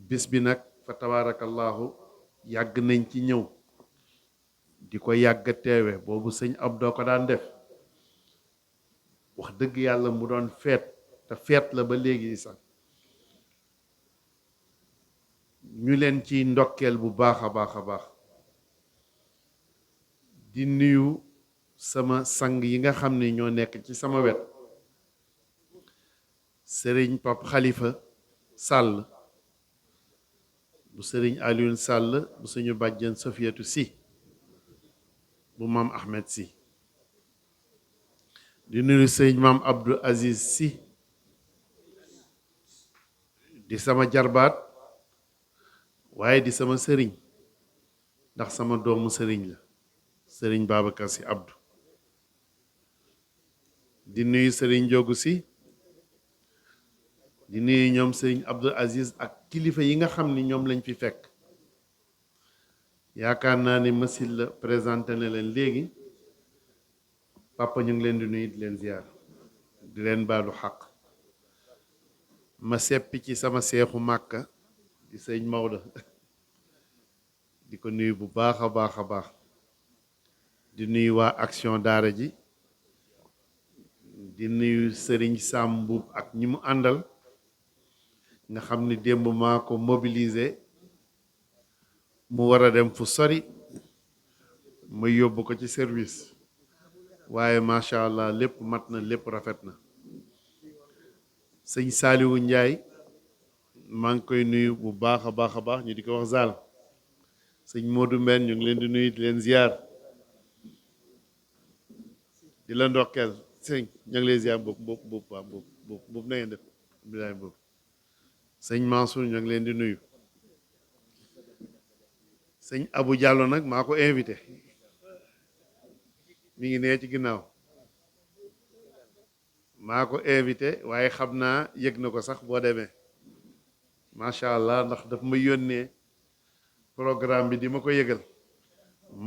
bis bi nag fa tabarakallahu yàgg nañ ci ñëw di ko yàgg teewe boobu sëñ Abdou ko daan def wax dëgg yàlla mu doon feet te feet la ba léegi sax ñu leen ci ndokkeel bu baax a baax a baax di nuyu sama sang yi nga xam ne ñoo nekk ci sama wet sëriñ Pap Xalifa Sàll bu sëriñ Alioune Sàll bu suñu bàjjen Sofiyatu Si bu maam Ahmed Si di nuyu sëriñ maam Abdou Aziz Si di sama jarbaat waaye di sama sëriñ ndax sama doomu sëriñ la sëriñ Babacar Si Abdou di nuyu sëriñ Njogu Si di nuyu ñoom sëriñ Abdou Aziz ak kilifa yi nga xam ni ñoom lañ fi fekk yaakaar naa ni masil la présenté na leen léegi papa ñu ngi leen di nuyu di leen ziar di leen baalu xaq ma seppi ci sama seexu màkka di sëñ Maodo di ko nuyu bu baax a baax a baax di nuyu waa action daara ji di nuyu sëriñ Sam Mbuub ak ñi mu àndal nga xam ni démb maa ko mobilisé mu war a dem fu sori ma yóbbu ko ci service waaye macha allah lépp mat na lépp rafet na sëñ Saaliwu Njaay maa ngi koy nuyu bu baax a baax a baax ñu di ko wax Zal sëñ Modou Mbène ñu ngi leen di nuyu di leen ziar di la ndokkeel sëñ ñu ngi lay ziar boobu na ngeen def bilaay boobu sëñ Mansour ñu ngi leen di nuyu sëñ Abu Diallo nag maa ko invité mi ngi nee ci ginnaaw maa ko invité waaye xam naa yëg na ko sax boo demee macha allah ndax daf ma yónnee programme bi di ma ko yëgal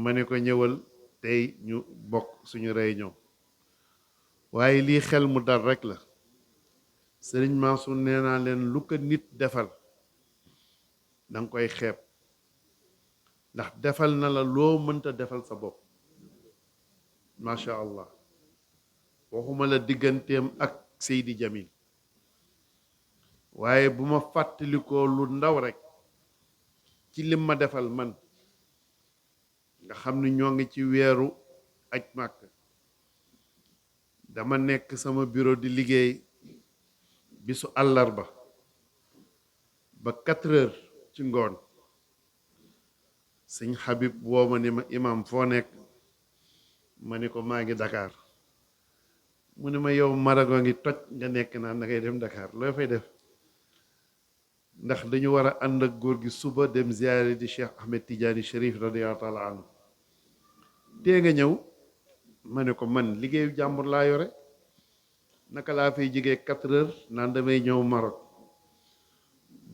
ma ne ko ñëwal tey ñu bokk suñu réunion waaye lii xel mu dal rek la sëriñ Mansour nee naa leen lu ko nit defal danga koy xeeb ndax defal na la loo mënta defal sa bopp macha allah waxuma la digganteem ak Seydi Jamil waaye bu ma fàttalikoo lu ndaw rek ci lim ma defal man nga xam ni ñoo ngi ci weeru aj màkk dama nekk sama bureau di liggéey bisu àllarba ba 4 heures ci ngoon sëñ Habib woo ma ni ma imam foo nekk ma ni ko maa ngi Dakar mu ne ma yow marago ngi toj nga nekk naan da ngay dem Dakar loo fay def ndax dañu war a ànd ak góor gi suba dem ziyaare di Cheikh Ahmed Tidiane Chérif radiyallahu taala anhu tee nga ñëw ma ne ko man liggéeyu jàmbur laa yore naka laa fay jigee 4 heures naan damay ñëw Maroc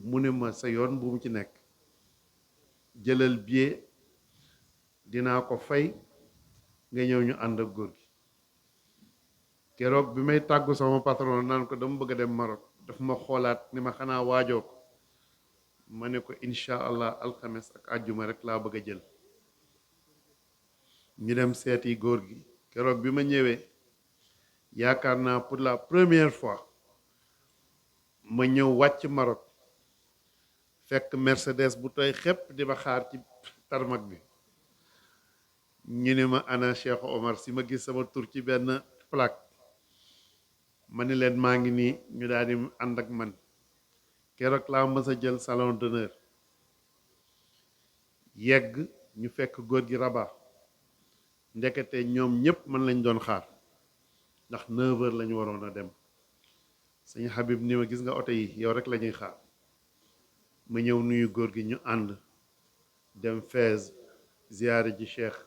mu ne ma sa yoon bu mu ci nekk jëlal billet dinaa ko fay nga ñëw ñu ànd ak góor gi keroog bi may tàggu sama patron naan ko dama bëgg a dem Maroc daf ma xoolaat ni ma xanaa waajoo ko ma ne ko incha allah alxames ak àjjuma rek laa bëgg a jël ñu dem seeti góor gi keroog bi ma ñëwee yaakaar naa pour la première fois ma ñëw wàcc Maroc fekk Mercedes bu tooy xepp di ma xaar ci tarmac bi ñu ne ma ana Cheikh Omar si ma gis sama tur ci benn plaque ma ni leen maa ngi nii ñu daal di ànd ak man keroog laa mës a jël salon d'honneur yegg ñu fekk góor gi Rabat ndekete ñoom ñëpp man lañ doon xaar ndax 9 heures lañu waroon a dem sëñ Habib ni ma gis nga oto yi yow rek la ñuy xaar ma ñëw nuyu góor gi ñu ànd dem Fès ziyaare ji Cheikh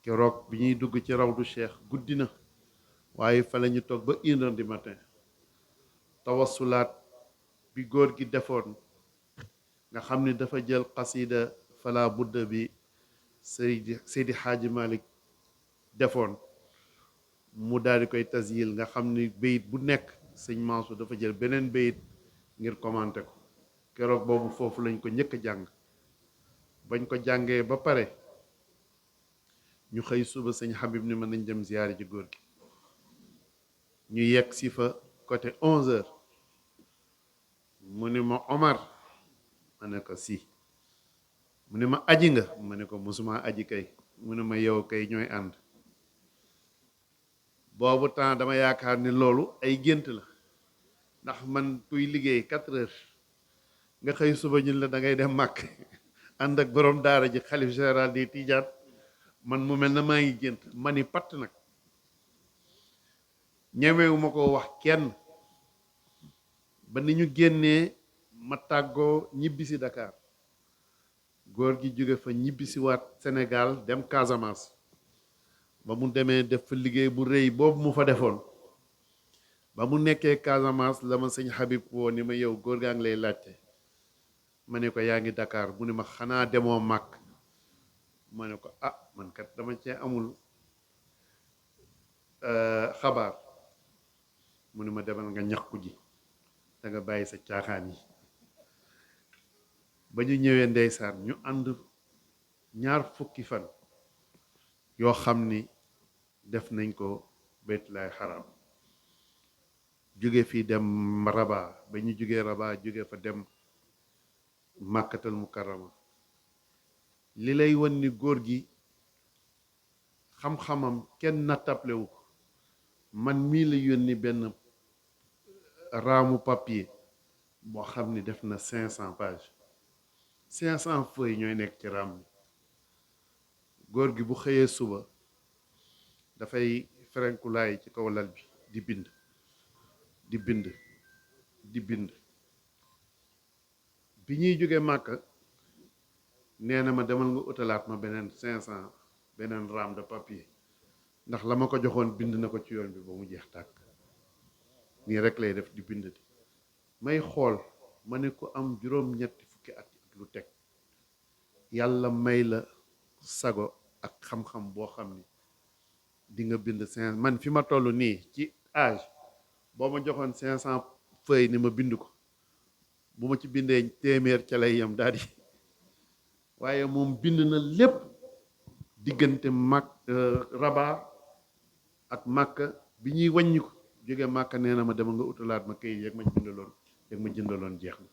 keroog bi ñuy dugg ci rawdu Cheikh guddi na waaye fa la ñu toog ba 1 heure du matin tawasulaat bi góor gi defoon nga xam ni dafa jël xasida fala budda bi Seydi Xaaji Malik defoon mu daal di koy tasyil nga xam ni bayit bu nekk sëñ Mansour dafa jël beneen bayit ngir commenter ko keroog boobu foofu lañ ko njëkk a jàng bañ ko jàngee ba pare ñu xëy suba sëñ Habib ni ma nañ dem ziyaare ji góor gi ñu yegg si fa côté 11 heures mu ni ma Omar ma ne ko si mu ni ma aji nga ma ne ko mosuma aji kay mu ne ma yow kay ñooy ànd boobu temps dama yaakaar ni loolu ay gént la ndax man kuy liggéey 4 heures nga xëy suba ñun la da ngay dem màkk ànd ak borom daara ji xalif général di Tijaan man mu mel na maa ngi gént ma ni patt nag ñemewu ma ko wax kenn ba ni ñu génnee ma tàggoo ñibbisi Dakar góor gi jóge fa ñibbisi waat Sénégal dem Casamance ba mu demee def fa liggéey bu rëy boobu mu fa defoon ba mu nekkee Casamance la ma sëñ Habib woo ni ma yow góor gaa ngi lay laajte ma ne ko yaa ngi Dakar mu ne ma xanaa demoo màkk ma ne ko ah man kat dama cee amul xabaar mu ne ma demal nga ñaxku ji da nga bàyyi sa caaxaan yi ba ñu ñëwee ndeysaan ñu ànd ñaar fukki fan yoo xam ni def nañ ko Baytullahi Haram jóge fii dem Rabat ba ñu jógee Rabat jóge fa dem Màkkatal Mukarrama li lay wan ni góor gi xam-xamam kenn nattaplewu ko man mii la yónni benn raamu papier boo xam ni def na 500 pages 500 feuilles ñooy nekk ci raam bi góor gi bu xëyee suba dafay ferenkulaay ci kaw lal bi di bind di bind di bind bi ñuy jóge màkk nee na ma demal nga utalaat ma beneen 500 beneen raam de papier ndax la ma ko joxoon bind na ko ci yoon bi ba mu jeex tàkk nii rek lay def di bind di may xool ma ne ko am juróom-ñetti fukki at ak lu teg yàlla may la sago ak xam-xam boo xam ni di nga bind 500 man fi ma toll nii ci âge boo ma joxoon 500 feuilles ni ma bind ko bu ma ci bindee téeméer ca lay yem daal di waaye moom bind na lépp diggante mag Rabat ak Makka bi ñuy wàññi ko jóge Makka nee na ma dama nga utalaat ma kayit yeeg ma jëndaloon jeex na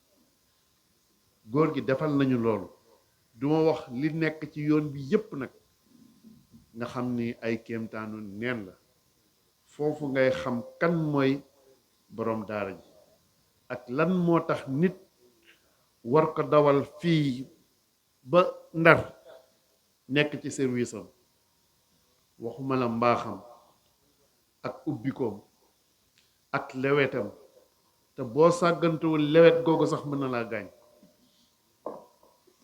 góor gi defal nañu loolu duma wax li nekk ci yoon bi yépp nag nga xam ni ay kéemtaanu neen la foofu ngay xam kan mooy borom daara ji ak lan moo tax nit war ko dawal fii ba Ndar nekk ci service am waxuma la mbaaxam ak ubbikoom ak lewetam te boo sàggantewul lewet googu sax mën na laa gaañ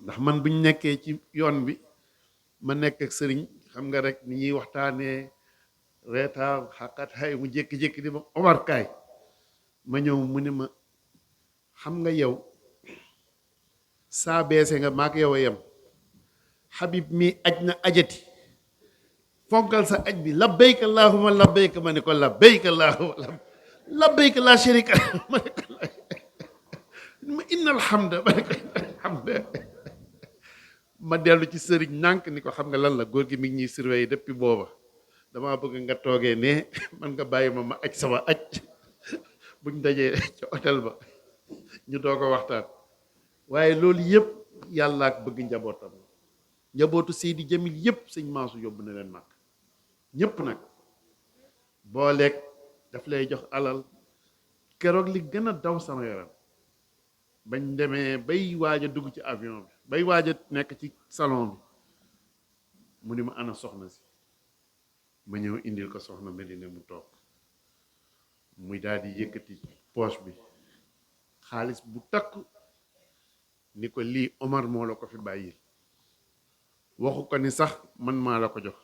ndax man buñ nekkee ci yoon bi ma nekk ak sëriñ xam nga rek ni ñuy waxtaanee reetaa xàqat xay mu jékki-jékki di ma Omar kaay ma ñëw mu ni ma xam nga yow saa beese nga maak yow a yem Habib mi aj na ajati fonkal sa aj bi labbayka allahumma labbayka ma ne ko labbayka allahumma labbayka la sharika ma ne ko ma inna alhamda ma ne ko alhamda ma dellu ci sëriñ nànk ni ko xam nga lan la góor gi mi ngi ñuy surveiller depuis booba damaa bëgg nga toogee ne man nga bàyyi ma aj sama aj buñ dajee ca hôtel ba ñu doog a waxtaan waaye loolu yëpp yàlla ak bëgg njabootam njabootu Seydi Jamil yëpp sëñ Mansour yóbbu na leen màkk ñëpp nag booleeg daf lay jox alal keroog li gën a daw sama yaram bañ demee bay waaj a dugg ci avion bi bay waaj a nekk ci salon bi mu ni ma ana soxna si ma ñëw indil ko soxna Medina mu toog muy daal di yëkkati poche bi xaalis bu takk ni ko lii Omar moo la ko fi bàyyil waxu ko ni sax man maa la ko jox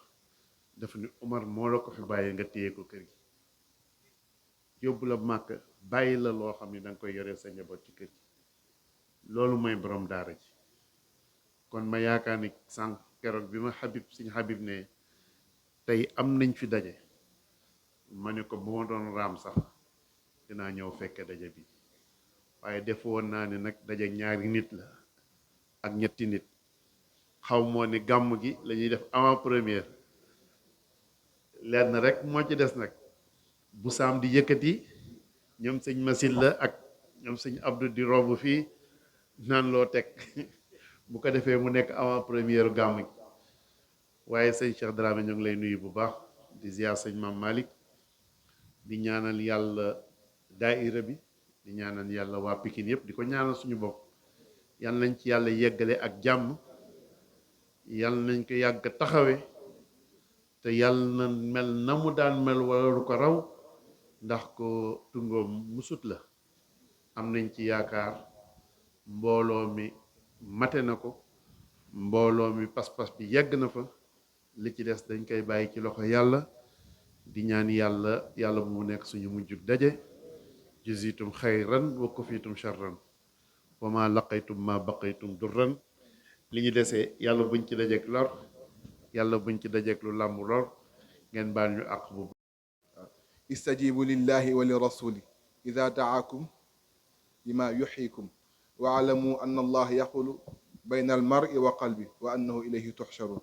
dafa ni Omar moo la ko fi bàyyi nga téye ko kër gi yóbbu la màkk bàyyi la loo xam ne danga koy yoree sa njaboot ci kër gi loolu mooy borom daara ji kon ma yaakaar ni sànq keroog bi ma Sëñ Habib ne tey am nañ fi daje ma ne ko bu ma doon raam sax dinaa ñëw fekke daje bi waaye def woon naa ne nag daje ñaari nit la ak ñetti nit xaw moo ni gàmm gi la ñuy def avant première lenn rek moo ci des nag bu saam di yëkkati ñoom sëñ Masil la ak ñoom sëñ Abdou di romb fii naan loo teg bu ko defee mu nekk avant première gàmm gi waaye sëñ Cheikh Dramé ñu ngi lay nuyu bu baax di ziar sëñ Mam Malick di ñaanal yàlla daaira bi di ñaanal yàlla waa Pikine yëpp di ko ñaanal suñu bopp yal nañ ci yàlla yeggale ak jàmm yal nañ ko yàgg taxawe te yàlla na mel na mu daan mel wala lu ko raw ndax ko tungoom musut la am nañ ci yaakaar mbooloo mi mate na ko mbooloo mi pas-pas bi yegg na fa li ci des dañ koy bàyyi ci loxo yàlla di ñaan yàlla bu mu nekk suñu mujjug daje jazitum xayran wa kufitum sharran wa ma laqaytum ma baqaytum durran li ñu desee yàlla buñ ci dajeek lor yàlla buñ ci dajeek lu làmb lor ngeen baal ñu àq bu istajibu lillahi wa li rasuli ida daakum lima yuxyikum wa alamu anna allah yaqulu bayna al mar'i wa qalbi wa annahu ilayhi tuxsharun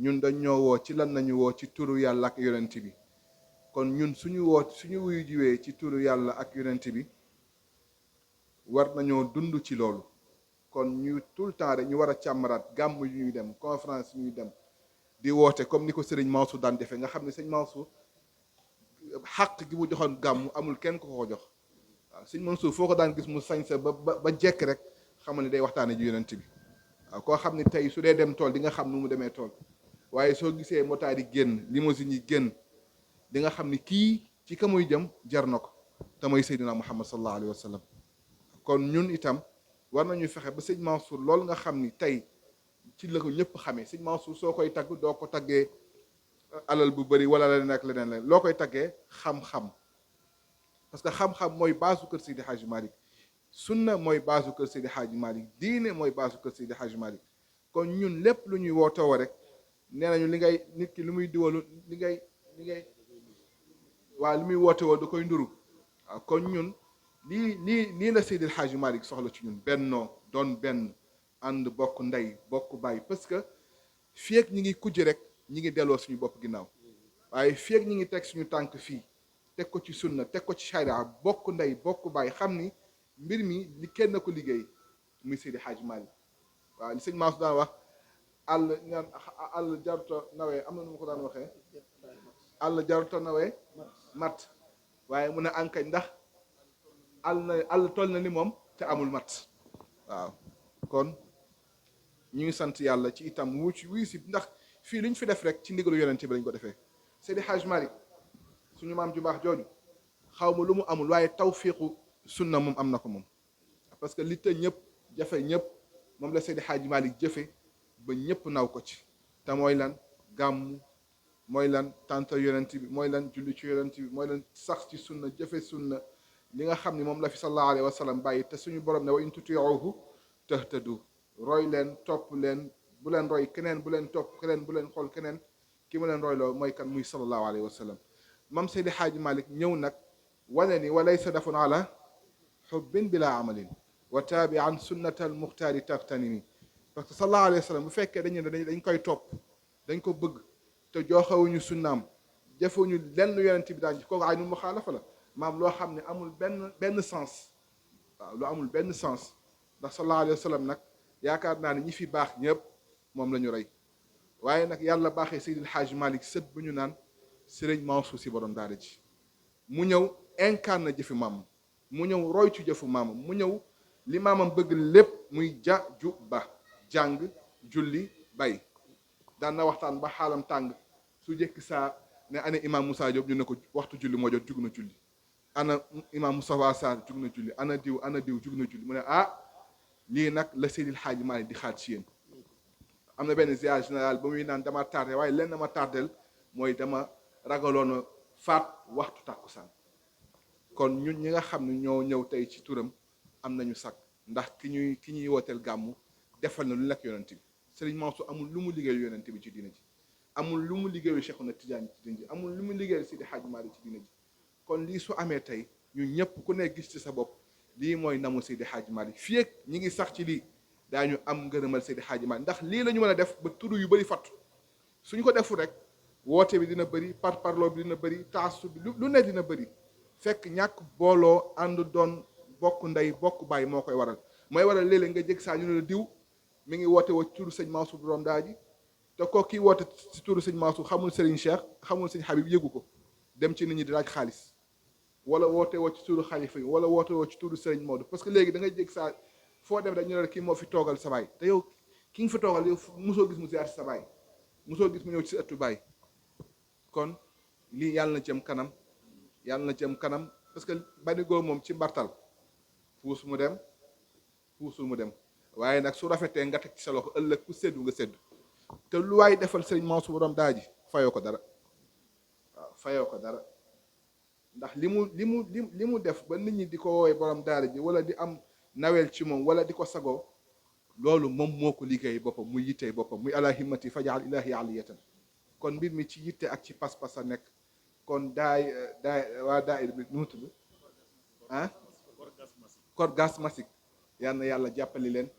ñun dañ ñoo woo ci lan nañu woo ci turu yàlla ak yonent bi kon ñun suñu wuyu jiwee ci turu yàlla ak yonent bi war nañoo dund ci loolu kon ñu tout le temps rek ñu war a càmmaraat gàmm yu ñuy dem conférence yu ñuy dem di woote comme ni ko sëriñ Mansour daan defee nga xam ne sëñ Mansour xàq gi mu joxoon gàmm amul kenn ko ko jox waaw sëñ Mansour foo ko daan gis mu sañse ba jekk rek xamal ne day waxtaane ji yonent bi waaw koo xam ne tey su dee dem tool di nga xam nu mu demee tool waaye soo gisee motaar yi génn limousine yi génn di nga xam ni kii ci ka muy jëm jar na ko te mooy Seydina Muhammad sallallahu alayhi wa sallam kon ñun itam war nañu fexe ba sëñ Mansour loolu nga xam ni tey ci la ko ñëpp xamee sëñ Mansour soo koy tagg doo ko taggee alal bu bëri wala leneen ak leneen leen loo koy taggee xam-xam parce que xam-xam mooy baasu kër Seydi Hadji Malick sunna mooy baasu kër Seydi Hadji Malick diine mooy baasu kër Seydi Hadji Malick kon ñun lépp lu ñuy wootoo rek nee nañu li ngay nit ki lu muy diwalu li ngay waaw li muy woote woo da koy nduru waaw kon ñun lii la Seydil Hadji Malick soxla ci ñun bennoo doon benn ànd bokk ndey bokk bàyyi parce que fii ak ñi ngi kujje rek ñi ngi delloo suñu bopp ginnaaw waaye fii ak ñi ngi teg suñu tànk fii teg ko ci sunna teg ko ci sharia bokk ndey bokk bàyyi xam ni mbir mi li kenn ko liggéey muy Seydil Hadji Malick waaw li sëñ Mansour daan wax àll ñaan àll jaruta nawee am na nu ma ko daan waxee àll jaruta nawee mat waaye mun a ankañ ndax àll toll na ni moom te amul mat waaw kon ñu ngi sant yàlla ci itam wuy si ndax fii lu ñu fi def rek ci ndigalu yonent bi lañ ko defee Seydi Hadji Malick suñu maam ju baax jooju xaw ma lu mu amul waaye tawfiiqu sunna moom am na ko moom parce que li te ñëpp jafe ñëpp moom la Seydi Hadji Malick jëfe ba ñëpp naw ko ci te mooy lan gàmmu mooy lan tànta yonent bi mooy lan julli ci yonent bi mooy lan sax ci sunna jëfe sunna li nga xam ni moom la fi sallallahu alayhi wa sallam bàyyi te suñu borom ne wa in tutiuhu tahtadu roy leen topp leen bu leen roy keneen bu leen topp keneen bu leen xool keneen ki ma leen royloo mooy kan muy sallallahu alayhi wa sallam mam Seydi Hadji Malick ñëw nag wane ni walaysa dafun ala xubbin bila amalin wa taabi an sunnata al muxtaari taftanimi parce que sallallahu alayhi wa sallam bu fekkee dañ koy topp dañ ko bëgg te joxewuñu sunnaam jëfewuñu lenn yonent bi daan kooku ay nu muxaalafa la maam loo xam ne amul benn sens waaw lu amul benn sens ndax sallallahu alayhi wa sallam nag yaakaar naa ne ñi fi baax ñëpp moom la ñu rey waaye nag yàlla baaxee Seydil Hadji Malick sët bu ñu naan Sëriñ Mansour Sy borom daara ji mu ñëw incarne jëfi maamam mu ñëw roy ci jëfu maamam mu ñëw li maamam bëgg lépp muy ju ba jàng julli bay daan na waxtaan ba xaalam tàng su jëkk saa ne ana imam Moussa Diop ñu ne ko waxtu julli moo jot jug na julli ana imam Moustapha Sarr jug na julli ana diw jug na julli mu ne lii nag la Seydil Hadji Malick di xaar ci yéen am na benn ziar général ba muy naan dama tardé waaye lenn ma tardel mooy dama ragaloon a faat waxtu tàkkusaan kon ñun ñi nga xam ne ñoo ñëw tey ci turam am nañu sakk ndax ki ñuy wooteel gàmmu defal na lu nekk yonent bi Serigne Mansour amul lu mu liggéeyal yonent bi ci diina ji amul lu mu liggéeyal Cheikhouna Tidiane ci diina ji amul lu mu liggéeyal Seydi Hadji Malick ci diina ji kon lii su amee tey ñun ñëpp ku ne gis ci sa bopp lii mooy namu Seydi Hadji Malick fii ak ñi ngi sax ci lii daañu am ngërëmal Seydi Hadji Malick ndax lii la ñu mën a def ba turu yu bëri fattu suñu ko defu rek woote bi dina bëri parparloo bi dina bëri taasu bi lu ne dina bëri fekk ñàkk booloo ànd doon bokk ndey bokk baay moo koy waral mooy waral léeg-léeg nga jég saa ñu ne la diw mi ngi woote woo ci turu sëñ Mansour borom daa ji te koo kii woote ci turu sëñ Mansour xamul Serigne Cheikh xamul sëñ Habib yëgu ko dem ci nit ñi di laaj xaalis wala woote woo ci turu xalifa yi wala woote woo ci turu Serigne Maodo parce que léegi da ngay jég saa foo dem rek ñu ne la kii moo fi toogal sa baay te yow ki nga fi toogal yow mosoo gis mu ziar sa baay mosoo gis mu ñëw ci sa ëttu baay kon lii yàlla na jëm kanam yàlla na jëm kanam parce que banigoo moom ci mbartal puus mu dem puusul mu dem waaye nag su rafetee nga teg ci sa loxo ëllëg ku séddu nga séddu te lu waay defal sëriñ Mansour borom daa ji fayoo ko dara waaw fayoo ko dara ndax li mu def ba nit ñi di ko woowee borom daara ji wala di am nawel ci moom wala di ko sagoo loolu moom moo ko liggéey boppam muy yittee boppam muy ala himmati fajaal ilahi aliyatan kon mbir mi ci yitte ak ci pas-pas a nekk kon waa daayira bi nu mu tudd ah Korgas Masik yal na yàlla jàppali leen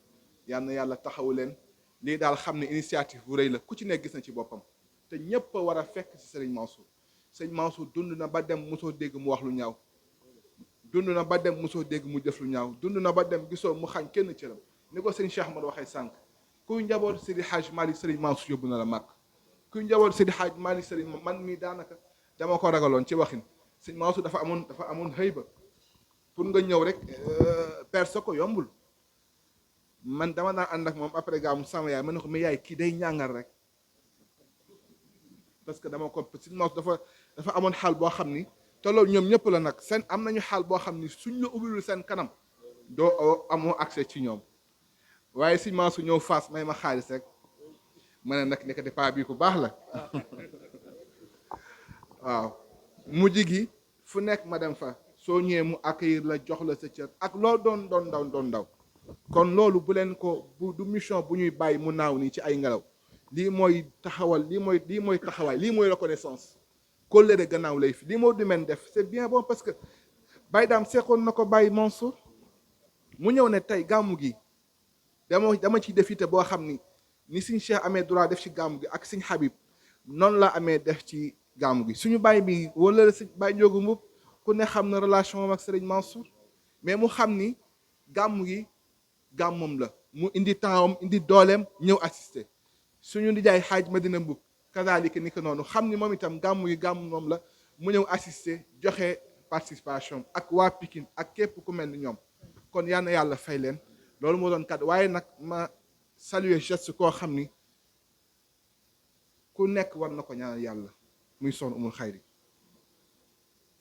yal na yàlla taxawu leen lii daal xam ne initiative bu rëy la ku ci nekk gis na ci boppam te ñépp a war a fekk ci sëriñ Mansour sëriñ Mansour dund na ba dem mosoo dégg mu wax lu ñaaw dund na ba dem mosoo dégg mu def lu ñaaw dund na ba dem gisoo mu xañ kenn cëram ni ko sëriñ Cheikh Ahmad waxee sànq kuy njaboot Seydi Hadj Malick sëriñ Mansour yóbbu na la màkk kuy njaboot Seydi Hadj Malick sëriñ man mii daanaka dama ko ragaloon ci waxin sëriñ Mansour dafa amoon xëy ba pour nga ñëw rek perse ko yombul man dama daan ànd ak moom après gaamu sama yaay ma ne ko mais yaay kii day ñàngal rek parce que dama ko sëriñ Mansour dafa amoon xaal boo xam ni te loolu ñoom ñëpp la nag seen am nañu xaal boo xam ni suñ la ubbilul seen kanam doo amoo accès ci ñoom waaye sëriñ Mansour ñëw faas may ma xaalis rek ma ne nag nekkati paa bii ku baax la waaw mujj gi fu nekk ma dem fa soo ñëwee mu accueillir la jox la sa cër ak loo doon ndaw kon loolu bu leen ko du mission bu ñuy bàyyi mu naaw nii ci ay ngelaw lii mooy taxawal lii mooy taxawaay lii mooy reconnaissance kóllëre gannaaw lay fi lii moo du men def c'est bien bon parce que Baye Dame seqoon na ko Baye Mansour mu ñëw ne tey gàmmu gi dama ciy def ite boo xam ni Sëñ Cheikh amee droit def ci gàmmu gi ak Sëñ Habib noonu la amee def ci gàmmu gi suñu baay bi wala Sëñ Baye Njóogu Mbub ku ne xam na relation am ak Sëriñ Mansour mais mu xam ni gàmmu gi gàmmam la mu indi tempsam indi dooleem ñëw assister suñu nijaay Xaaj Madina Mbub kazaalika ni ko noonu xam ni moom itam gàmmu gi gàmmu moom la mu ñëw assister joxe participation ak waa Pikine ak képp ku mel ni ñoom kon yal na yàlla fay leen loolu moo doon kàddu waaye nag ma saluer geste koo xam ni ku nekk war na ko ñaanal yàlla muy Soxna Umul Xayri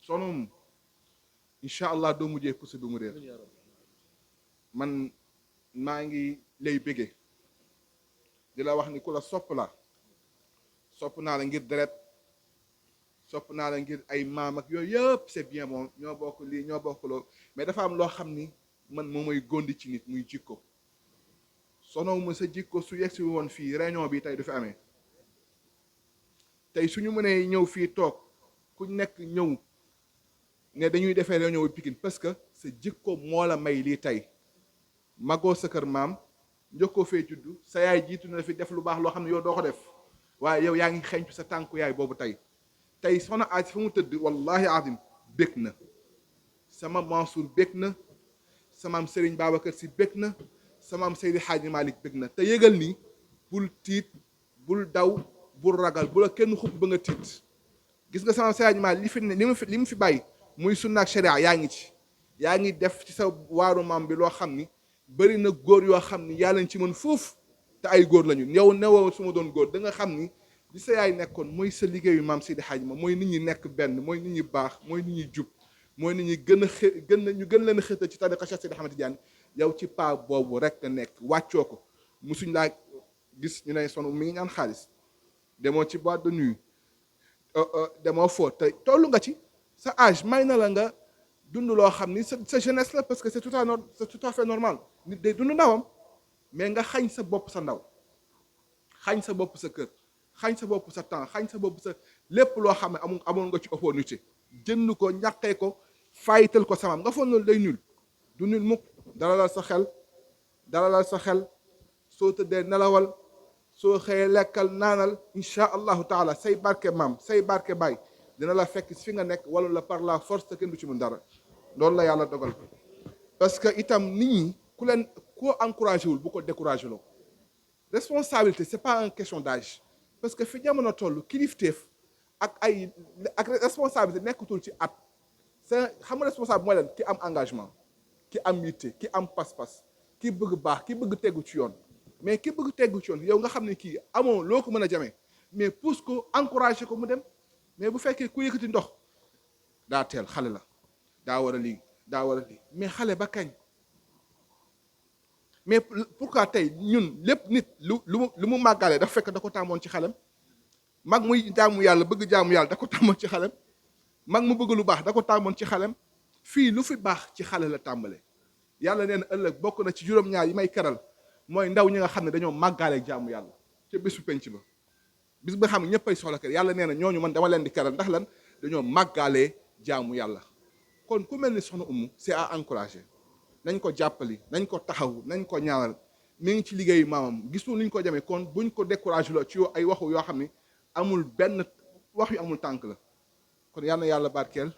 Soxna incha allah doo mujjee puso du mu réer man maa ngi lay bëggee di la wax ni ku la sopp la sopp naa la ngir deret sopp naa la ngir ay maam ak yooyu yëpp c'est bien bon ñoo bokk lii ñoo bokk loolu mais dafa am loo xam ni man moo may gondi ci nit muy jikko sonow ma sa jikko su yegsi woon fii réunion bi tey du fi amee tey suñu mënee ñëw fii toog ku nekk ñëw ne dañuy defee réunion bi Pikine parce que sa jikko moo la may lii tey magoo sa kër maam njëkkoo fee juddu sa yaay jiitu na fi def lu baax loo xam ne yow doo ko def waaye yow yaa ngi xeeñtu sa tànku yaay boobu tey soxna Aji fa mu tëdd wallahi azim bég na sama Mansour bég na sama am Serigne Babacar Sy bég na sama am Seydi Hadji Malick bég na te yëgal ni bul tiit bul daw bul ragal bu la kenn xub ba nga tiit gis nga sama am Seydi Hadji Malick li mu fi bàyyi muy sunna ak sharia yaa ngi ci yaa ngi def ci sa waaru maam bi loo xam ni bëri na góor yoo xam ni yàlla ñu ci mën foofu te ay góor lañu yow newoo su ma doon góor da nga xam ni li sa yaay nekkoon mooy sa liggéeyu maam Seydi Hadji ma mooy nit ñi nekk benn mooy nit ñi baax mooy nit ñi jub mooy nit ñi gën leen a xëta ci tariqa Cheikh Seydi Ahmad Tidiane yow ci paa boobu rek nga nekk wàccoo ko musuñ laa gis ñu ne son mi ngi ñaan xaalis demoo ci boîte de nuit demoo foo te tollu nga ci sa âge may na la nga dund loo xam ni sa jeunesse la parce que c'est tout à fait normal nit day dund ndawam mais nga xañ sa bopp sa ndaw xañ sa bopp sa kër xañ sa bopp sa temps xañ sa bopp sa lépp loo xam ne amoon nga ci opportunité jënd ko ñàkkee ko fayital ko samam nga foog loolu day nul du nul mukk. dalalal sa xel dalalal sa xel soo tëddee nelawal soo xëyee lekkal naanal incha allahu taala say barke maam say barke baay dina la fekk fi nga nekk wala la par la force te kenn du ci mun dara. loolu la yàlla dogal parce que itam nit ñi ku leen koo encouragé wul bu ko découragé loo. responsabilité c'est pas une question d'âge parce que fi jamono toll kilifteef ak responsabilité nekkatul ci at. c'est xam nga responsable mooy leen ki am engagement ki am yitte ki am pas-pas ki bëgg baax ki bëgg tegu ci yoon. mais ki bëgg tegu ci yoon yow nga xam ne kii amoo loo ko mën a jamee mais pousse ko encouragé ko mu dem. mais bu fekkee ku yëkkati ndox daa teel xale la daa war a lii daa war a lii mais xale ba kañ. mais pourquoi tey ñun lépp nit lu mu màggalee dafa fekk da ko tàmmoon ci xalem. mag muy jaamu yàlla bëgg jaamu yàlla da ko tàmmoon ci xalem. mag mu bëgg lu baax da ko tàmmoon ci xalem. fii lu fi baax ci xale la tàmbale. yàlla nee na ëllëg bokk na ci juróom-ñaar yi may keral mooy ndaw ñi nga xam ne dañoo màggaaleeg jaamu yàlla ca bésu penc ba. bis ba xam ne ñëppay soxla kër yàlla nee na ñooñu man dama leen di keral ndax lan dañoo màggaalee jaamu yàlla. kon ku mel ni soxna Umu c'est à encourager. nañ ko jàppali nañ ko taxaw nañ ko ñaanal mi ngi ci liggéeyu maamam gisul niñ ko jamee kon buñ ko découragé la ci ay waxu yoo xam ne amul benn wax yu amul tànk la. kon yal na yàlla barkeel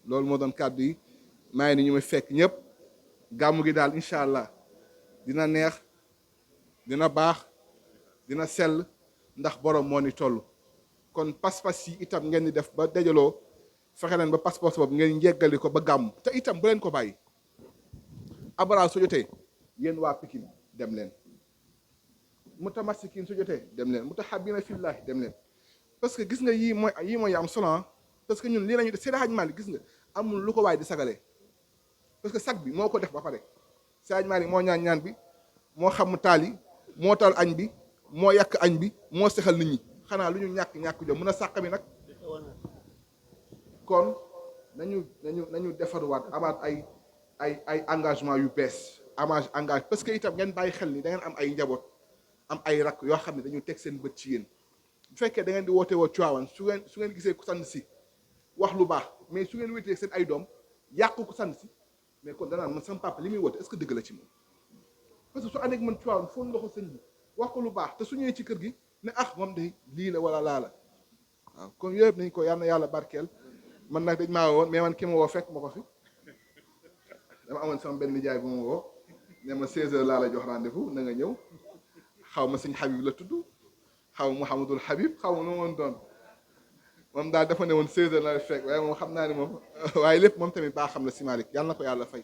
loolu moo doon kàddu yi maa ngi ni ñu may fekk ñëpp gàmmu gi daal incha allah dina neex dina baax dina sell ndax borom moo ni toll. kon pas-pas yi itam ngeen di def ba dajaloo fexe leen ba pas-pas boobu ngeen njeggali ko ba gàmm te itam bu leen ko bàyyi. abara su jotee yéen waa Pikine dem leen mutamassikin su jotee dem leen mutahabbina fillahi dem leen parce que gis nga yii mooy am solo parce que ñun lii lañu def Seydi Hadji Malick gis nga amul lu ko waay di sagalee parce que sag bi moo ko def ba pare Seydi Hadji Malick moo ñaan bi moo xam taal yi moo taal añ bi moo yàq añ bi moo sexal nit ñi xanaa lu ñu ñàkk jom mën a sàq mi nag. kon nañu defaruwaat amaat ay engagement yu bees engage parce que itam ngeen bàyyi xel ni da ngeen am ay njaboot am ay rakk yoo xam ne dañu teg seen bët ci yéen. bu fekkee da ngeen di woote woo Tiwaawan su ngeen gisee ku sant si wax lu baax mais su ngeen wéetee seen ay doom yàqu ku sant si mais kon danaan man sama papa li muy woote est-ce que dëgg la ci moom. parce que su ànd ak man Tiwaawan fóon loxo sëñ bi wax ko lu baax te su ñëwee ci kër gi ne moom de lii la wala laa la waaw kon yooyu yëpp nañ ko yal na yàlla barkeel. man nag dañ maa woon mais man ki ma woo fekk ma ko fi dama amoon sama benn nijaay bu ma woo ne ma 16h laa la jox rendez-vous na nga ñëw xaw ma sëñ Habib la tudd xaw ma Mouhamadul Habib xaw ma nu ma doon moom daal dafa ne woon 16h la fekk waaye moom xam naa ni moom waaye lépp moom tamit baa xam la si Malick yàlla na ko yàlla fay.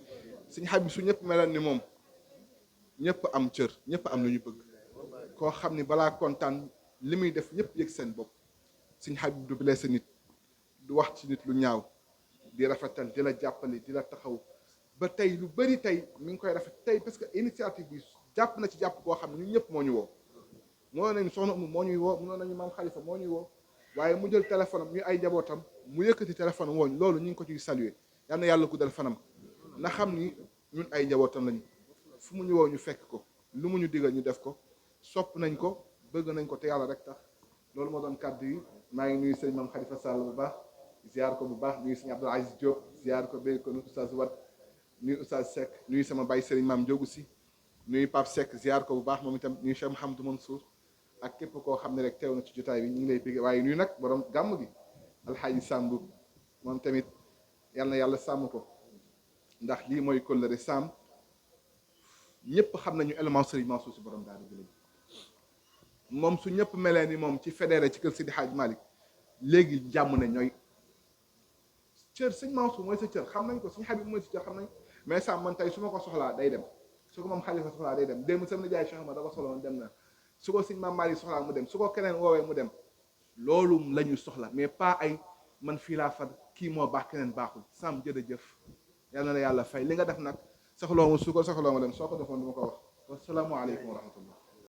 sëñ Habib su ñëpp meloon ni moom ñëpp am cër ñëpp am lu ñu bëgg koo xam ni balaa kontaan li muy def ñëpp yëg seen bopp sëñ Habib du blessé nit. du wax ci nit lu ñaaw di rafetal di la jàppale di la taxaw ba tey lu bëri tey mi ngi koy rafet tey parce que initiative bi jàpp na ci jàpp koo xam ne ñun ñëpp moo ñu woo. mënoon nañu soxna Umu moo ñuy woo mënoon nañu maam Khalifa moo ñuy woo waaye mu jël téléphone am ñu ay njabootam mu yëkkati téléphone am wooñ loolu ñu ngi ko ciy saluer yal na yàlla guddal fanam na xam ni ñun ay njabootam lañu fu mu ñu woo ñu fekk ko lu mu ñu digal ñu def ko sopp nañ ko bëgg nañ ko te yàlla rek tax loolu moo doon kàddu yi maa ngi nuyu sëñ maam Khalifa Sall bu baax ziar ko bu baax nuyu sëñ Abdoul Aziz Diop ziar ko béy ko nuyu Oustaz Wat nuyu Oustaz Seck nuyu sama baay Serigne Maam Diogu si nuyu Pape Seck ziar ko bu baax moom itam nuyu Cheikh Mouhamadou Mansour ak képp koo xam ne rek teew na ci jotaay bi ñu ngi lay bégg waaye nuyu nag borom gàmm gi Alxaaji Samb moom tamit yal na yàlla sàmm ko ndax lii mooy kóllëre Samb ñëpp xam nañu élément Serigne Mansour si borom daal di moom su ñëpp melee ni moom ci fédéré ci kër Seydi Hadji Malick léegi jàmm ne ñooy cër sëñ Mansour mooy sa cër xam nañ ko sëñ Habib mooy sa cër xam nañ mais Samb man tey su ma ko soxlaa day dem su ko moom Khalifa soxlaa day dem démb sama nijaay Cheikh ma dafa soxla woon dem na su ko sëñ Maam Malick soxlaa mu dem su ko keneen woowee mu dem loolu la ñu soxla mais pas ay man fii laa far kii moo baax keneen baaxul Samb jërëjëf yal na la yàlla fay li nga def nag soxloo ma su ko soxloo ma dem soo ko defoon du ma ko wax wasalaamualeykum wa rahmatullah